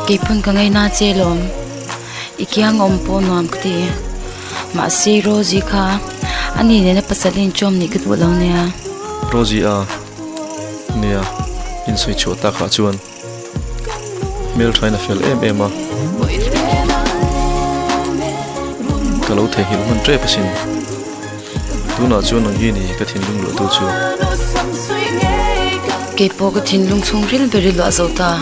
Keipawn ka ngaina che lawm. I kiang awm pawh nuam ka ti. Mahse Rosie kha ani nena pasal inchawm nih ka duh lo nia. Rosie a, nia, insawi chhuah takah chuan hmelthain a fel em em a. Ka lo theihnghilh hman tep asin. Tunah chuan nang hi ni ka thinlung luahtu chu. Keipawh ka thinlung chhungril ber i luah zo ta.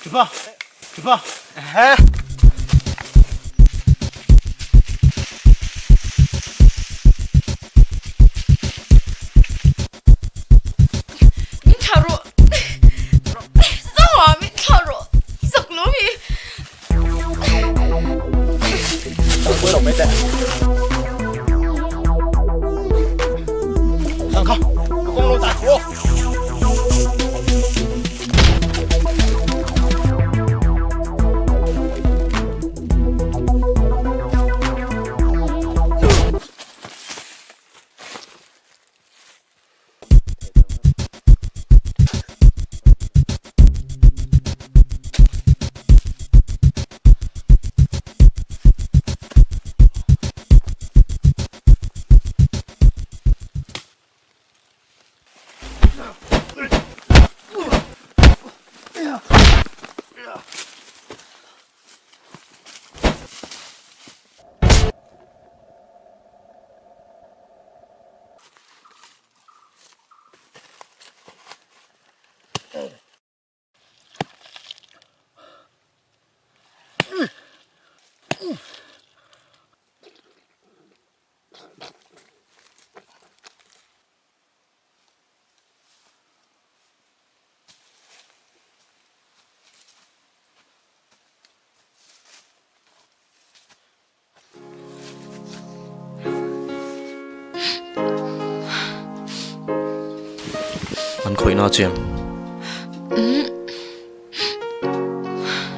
Min thlah rawh. Zoa min thlah rawh. Zak lo hi. An khawihna chem.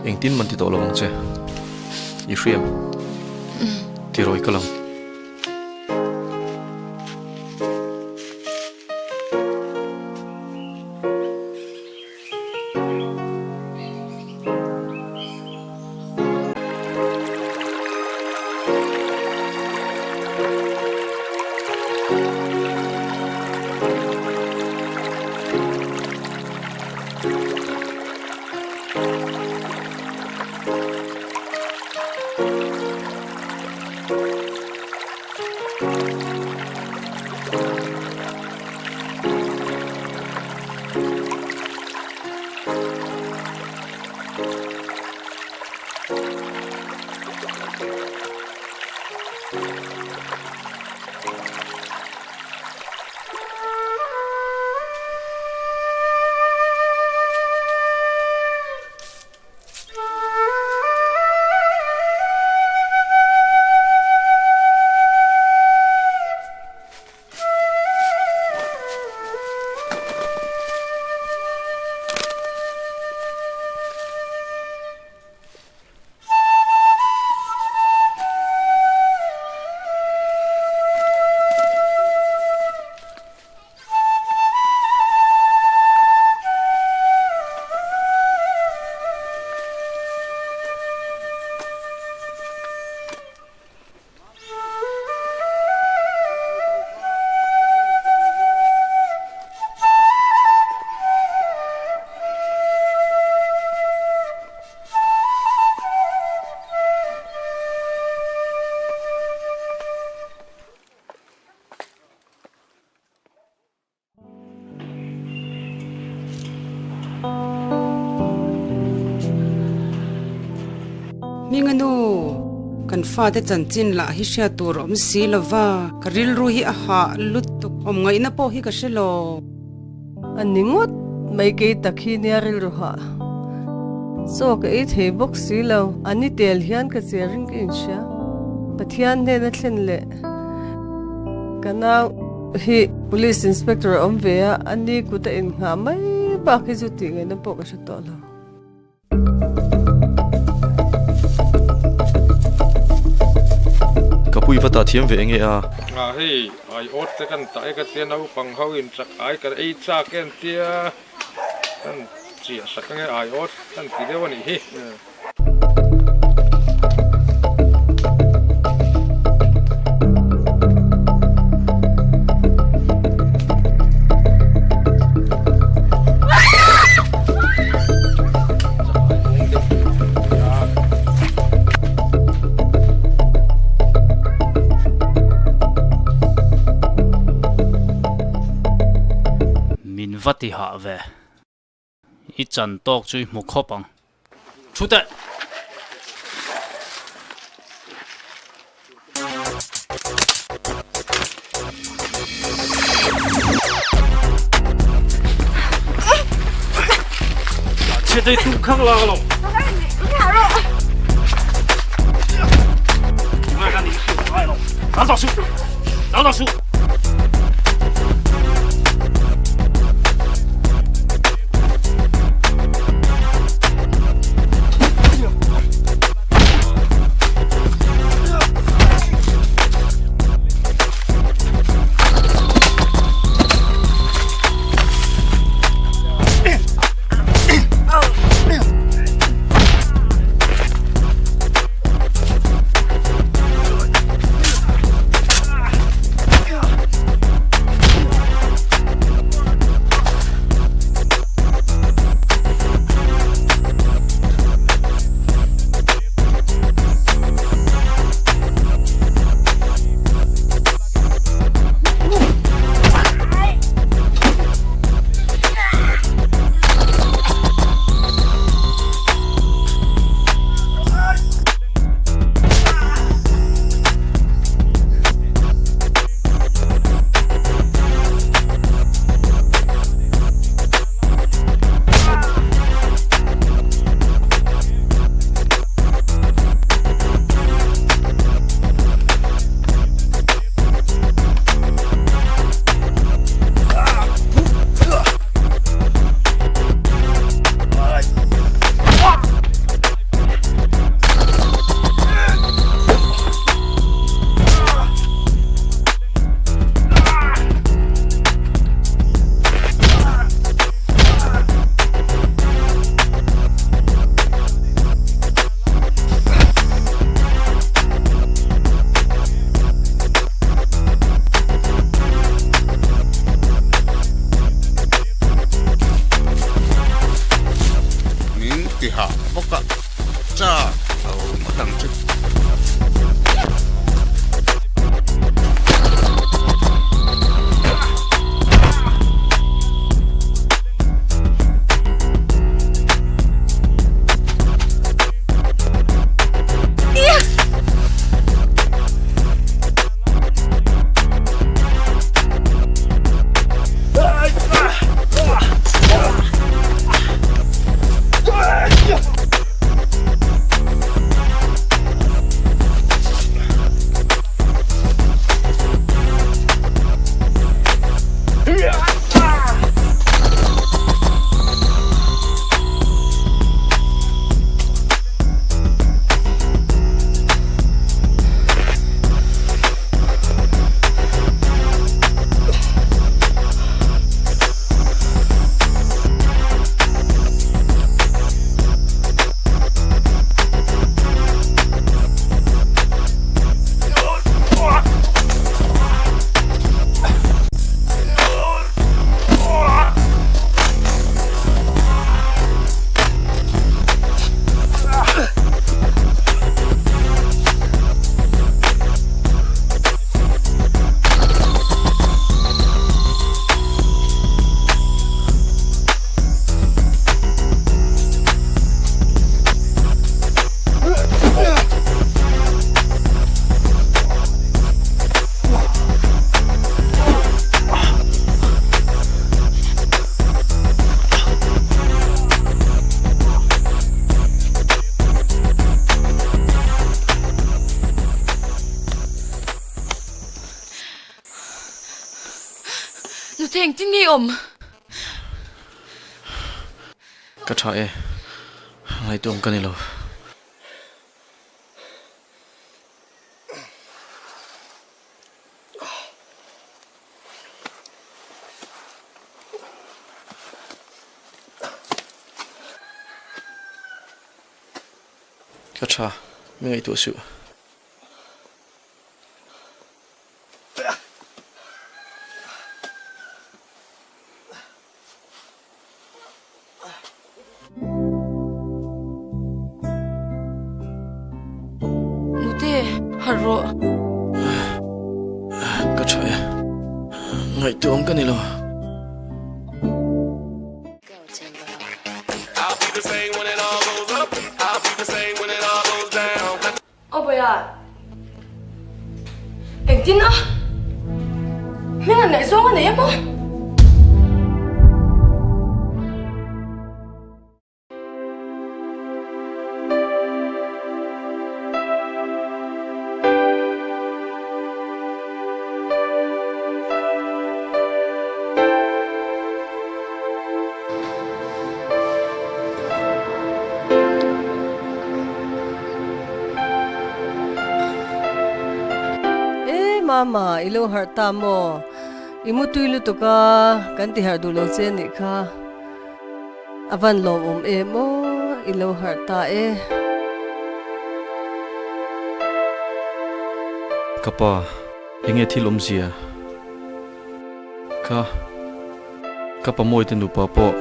Engtin man ti tawh lo ang che. I hriam. Tirawi ka lang. Hminga nu, kan fate chanchin lah hi hriat tur a awm si lo va, ka rilru hi a hah lutuk, awm ngaihna pawh hi ka hre lo. A ni ngawt mai kei tak hi nia rilru hah. Chaw ka ei thei bawk si lo, a ni tel hian ka che ring ka inhria. Pathian hnena thlen leh ka nau hi Police Inspector a awm ve a, a ni kut a innghah mai bak hi chu tih ngaihna pawh ka hre tawh lo. Ka pui va ta thiam ve enge a? A hei ai awt te kan tah e ka tia naupang ho in chak ai ka ei chak em tia kan chiah sak ange ai awt kan ti deuh a nih hi. Min va ti hah ve. I chan tawk chu i hmu khawp ang. Thu teh. Chhe dei tum khang lang lo. Min ti hah bawk a, chak lo ngawt ang chu. Nute engtin nge i awm? Ka tha e, ngaihtuah ka ni lo. Ka tha, mi ngaihtuah suh. Nute, harh rawh. Ka tha e. Ngaihtuah awm ka ni lo. Khawiah? Engtin a? Hming an ngaihzawng a nei emaw? E mama, i lo harh ta maw? I mutui lutuk a, kan ti harh duh lo che anih kha. A van lawmawm em aw, i lo harh ta e. Ka pa, enge thil awmzia? Ka, ka pa Mawite nupa pawh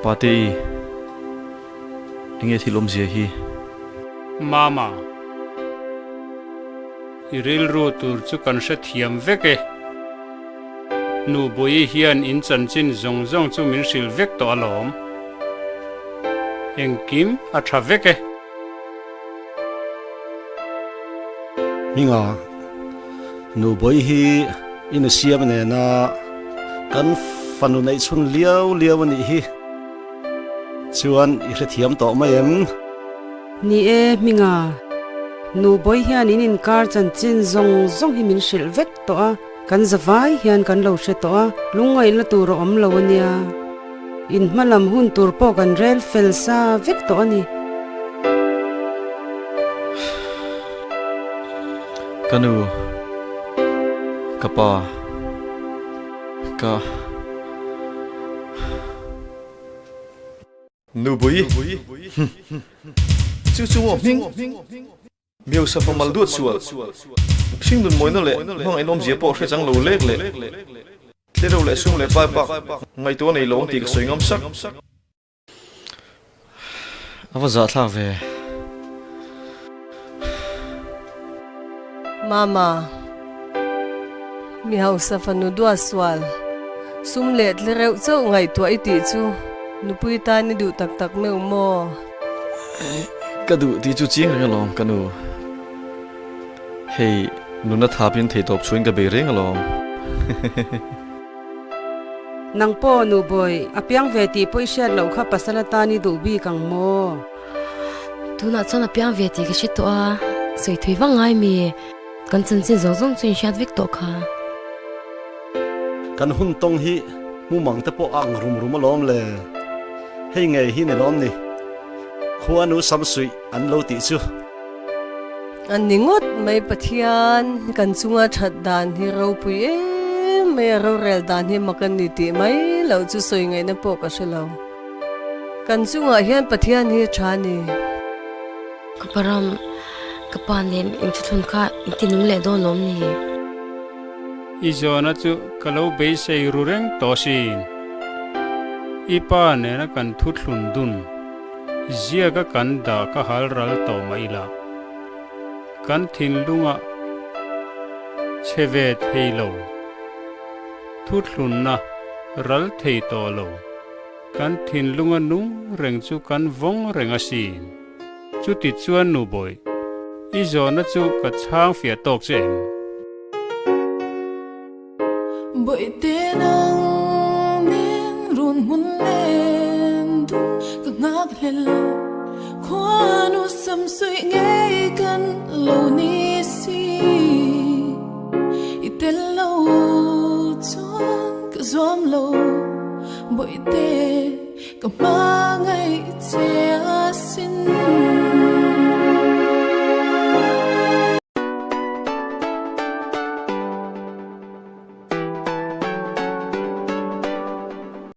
Pate-i, enge thil awmzia hi? Mama. I rilru tur chu kan hrethiam vek e. Nu Bawihi hian in chanchin zawng zawng chu min hrilh vek tawh alawm. Engkim a tha vek e. Hminga, Nu Bawihi i nu siam nena kan fanu neih chhun liau liau a nih hi chuan i hrethiam tawh mai em? Ni e, Hminga, Nu Bawi hian in inkar chanchin zawng zawng hi min hrilh vek tawh a, kan zavai hian kan lo hre tawh a, lungngaihna tur a awm lo a nia. In hma lam hun tur pawh kan rel fel sa vek tawh a ni. Ka nu, ka pa, ka. Nupui, Chu chu maw hming? Miosa fa mal duat sual, hring nun mawina leh hmangaih awmzia pawh hre chang lo lek leh tlereuh leh sum leh pai bak ngaihtuah nei lo ang tih ka sawi ngam sak. A va zahthlak ve. Mama, mi hausa fanu duat sual, sum leh tlereuh chauh ngaihtuah i tih chu nupui tan i duh tak tak meuh maw? Ka duh tih chu chiang reng alawm ka nu. Hei nuna thapin theitawp chhuin ka bei reng alawm. Nang pawh nu bawi, a piang ve tih pawh i hriat loh kha pasal atan i duh bik ang maw? Tunah chuan a piang ve tih ka hre tawh a, sawi thui vang ngai mi, kan chanchin zawng zawng chu in hriat vek tawh kha. Kan hun tawng hi mumang te pawh a ang rum rum alawm le, hei ngei hi ni lawm ni, khua nu sam suih an lo tih chu. An ni ngawt mai Pathian kan chunga that dan hi ropui em mai a, rorel dan hi mak an ni tih mai loh chu sawi ngaihna pawh ka hre lo. Kan chungah hian Pathian hi a tha a ni. Ka param, ka pa nen inthuthun kha intinung leh dawn lawm ni? I zawhna chu ka lo beisei ru reng tawh sin. I pa nena kan thuthlun dun. Ziaka kan dah ka hal ral tawh mah ila, kan thinlunga chhe ve thei lo, thuthlunna ral thei tawh lo, kan thinlunga nung reng chu kan vawng reng asin. Chuti chuan nu bawih, i zawhna chu ka chhang fiah tawk che em? Bawihte nang nen run hmun len dun ka nghak hlel Khuanu sam suih ngei kan lo ni si I tel lo chuan ka zuam lo Bawihte ka hmangaih che asin.